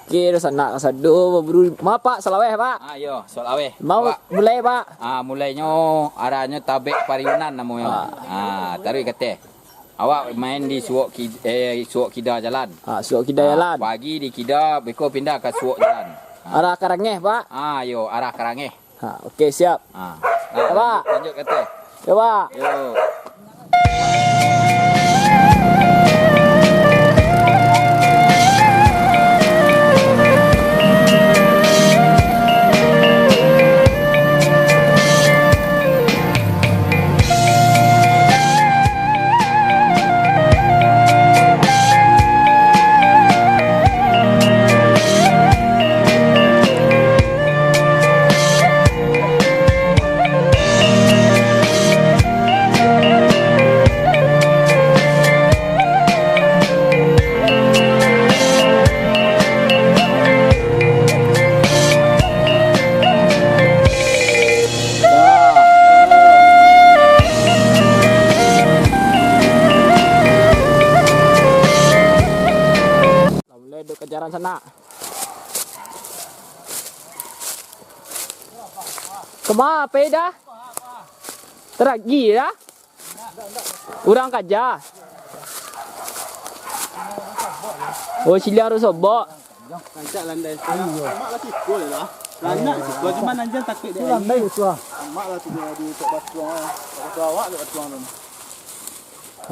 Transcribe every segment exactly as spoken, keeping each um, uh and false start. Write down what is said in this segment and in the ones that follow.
Oke, sanak kasado baburu. Ma, Pak, salaweh, Pak? Ah, yo, salaweh. Mau mulai, Pak? Ah, mulainyo arahnyo Tabek Pariunan namonyo. Ah. Ah, taruih kateh. Awak main di suok ki-, eh, suok kida jalan. Ah, suok kida jalan. Pagi di kida, beko pindah ka suok jalan. Ah. Arah Karangeh, Pak? Ah, yo, arah Karangeh. Ha, oke, siap. Ha. Nah, Pak. Lanjut, lanjut kata. Ya, Pak. Yo. Lah mulai dek kajaran sanak. Kama pai dah? Taragi dah? Urang kaja. Oh, siliang urang sobok. Rancak landai. Amak lah sikul lah. Rancak sikul, cuman anjiang takuik dek landai tu ah. Amak lah tu dia di tok batuang ah. Tok batuang awak, tok batuang tu.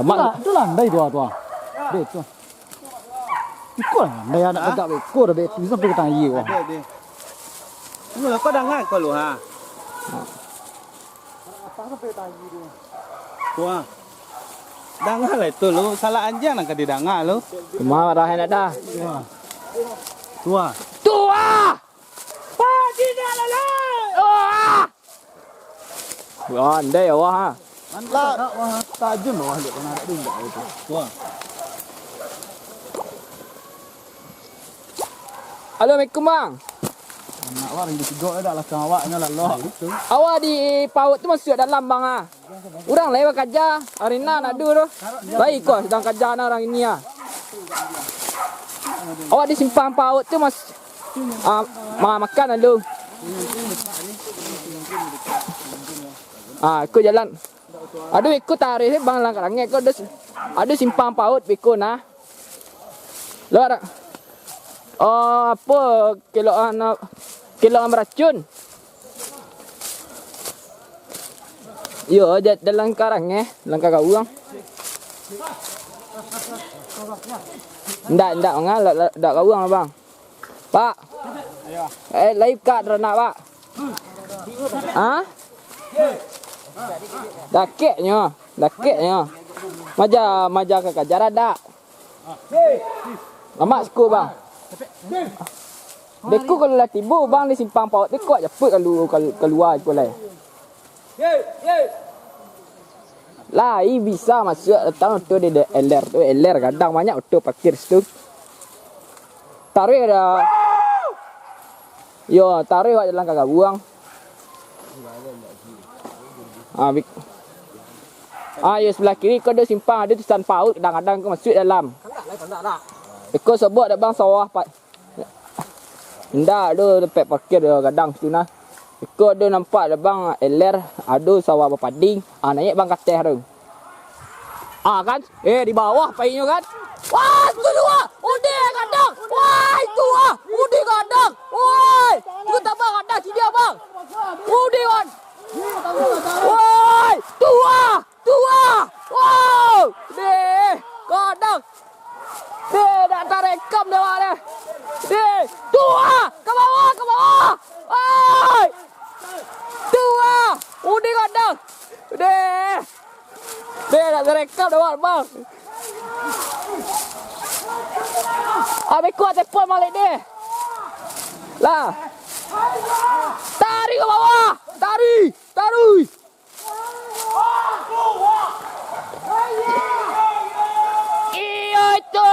Amak. Tu landai tu ah, tu ah. Dek tu. Iko lah, landai anak tagak beko dah beko sampai ka tangah aia. Ada, ada. Tunggu lah, kau danga kau lu ha. Apa sampai ka tangah aia tu? Wah. Danga lah itu lu, salah anjiang nan ka didanga lu. Kama dah enak dah. Wah. Tua. Tua! Padi dah lalai! Wah! Wah, andai awak ha. Lah, tajam bawah dek kena tu enggak itu. Wah. Halo, assalamualaikum, Bang. Anak awak rindu tigo dah lakang awak nyo lalok. Awak di paut tu masuak dalam, Bang ah. Urang lai bakaja, ari nan ado tu. Baik ko sadang kaja nan urang ini ah. Awak di simpang paut tu mas, ah, ma-, makan lalu. Ah, iko jalan. Aduh, iko tarih Bang langkah langek ko ado, ado simpang paut beko nah. Lo ada, oh, apo, kelokan, kelokan baracun. Iyo, ja-, dalam karang eh, dalam karang. Ndak, ndak, ndak, ndak karang, Bang. Pak. Eh, lai ka taranak, Pak. Ha? Dakeknyo, dakeknyo. Maja, maja ka kaja radak. Lamak siko, Bang. Beko kalau lah tibo, Bang, di simpang paut tu, kok japek kalu-, kalu-, kalua iko lai. Lai bisa masuak datang oto di de-, eler tu, eler gadang banyak oto parkir situ. Taruih dah. Yo, taruih awak jalan ka gabuang. Ah, bik-, ah, yo, sebelah kiri ko ado simpang, ado tulisan paut, kadang-kadang ko masuak dalam. Iko sobok dak, Bang, sawah, Pak. Indak ado tampek parkir ado gadang situ nah. Iko ado nampak ado, Bang, eler, ado sawah bapadi. Ah, naiak, Bang, ka ateh tu. Ah, kan? Eh, di bawah painyo kan? Wah, itu dua. Udah gadang. Wah, itu ah. Udah gadang. Woi, itu tambah gadang sini, Bang. Udah kan. Woi, tua. Tua! Wow! Deh, gadang. Deh, dak tarekam deh, awak deh. Deh, tua! Ka bawah, ka bawah! Oi! Tua! Udah gadang. Deh. Deh, dak tarekam deh, awak, Bang. Abis kuat telepon balik deh. Lah. Tarik ka bawah. Tarik. Tarik. Iyo itu.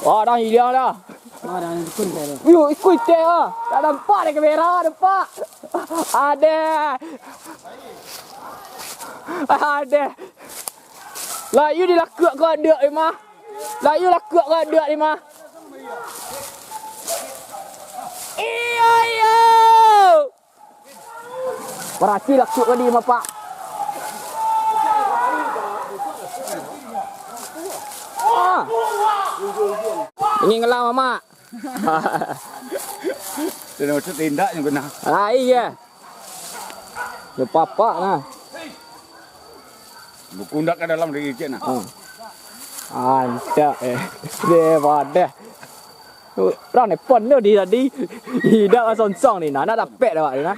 Wah, dah hilang dah. Wah, dah hilang tu. Yo, ikut teh ah. Tak nampak dek kamera, nampak. Ada. Ada. Lah, you dilakuk kau dek, Emah. Lah iyo lah kuak gaduak ni mah. Iyo, iyo. Barati lah kuak tadi mah, Pak. Ah. Ingin ngelah, Mamak. Sudah macam tindak yang kena. Lai ya. Yo papak nah. Buku ndak ka dalam lagi cek nah. Hmm. Ancak eh. Deh padah. Urang nepon tu di tadi. Idak lah songsong ni nah. Nak dapek dah awak ni nah.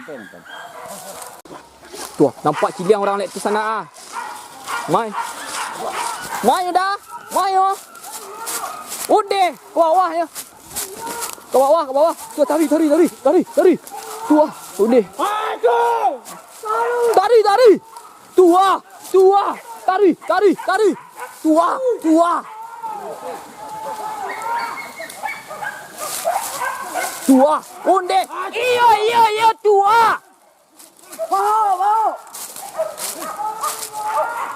Tuh, nampak ciliang urang lek tu sanak ah. Mai. Mai udah. Mai oh. Udeh, ka bawah yo. Ka bawah, ka bawah. Tuh, tari, tari, tari, tari, tari. Tuh ah, udeh. Tari, tari. Tuh ah, tuh ah. Tari, tari, tari. Tuh ah, tuh ah. Tuh ah, udeh. Iyo, iyo, iyo, tuh ah.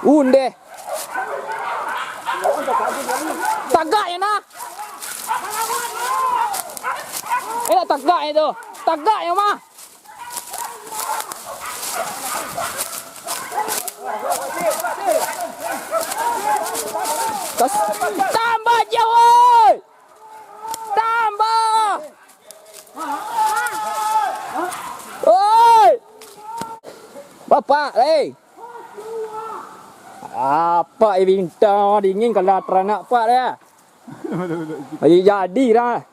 Undeh. Tagak yo nah. Eh, tagak yo tu. Tagak yo mah. Tas-, tambah jauh, oi. Tambah. Oi! Bapak, hei! Apak bintang dingin kalau taranak pak dah. Jadi, jadi dah.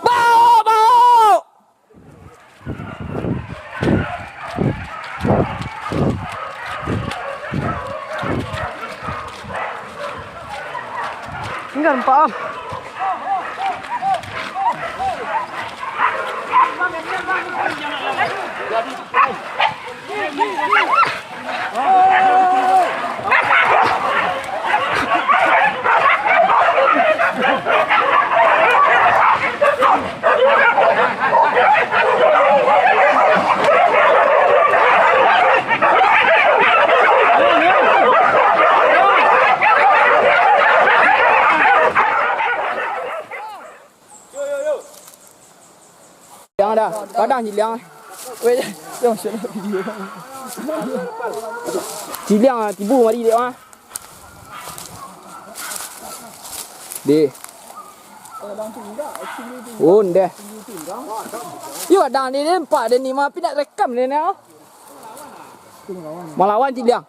Bawa, bawa! Tinggal empat, Om. Ciliang dah. Padang ciliang. Weh, yo, masuk dalam video. Ciliang ah, tibo mari dek ah. Deh. Undeh. Yo, padang ni nampak deh ni mah, tapi nak rekam deh ni ah. Malawan ciliang.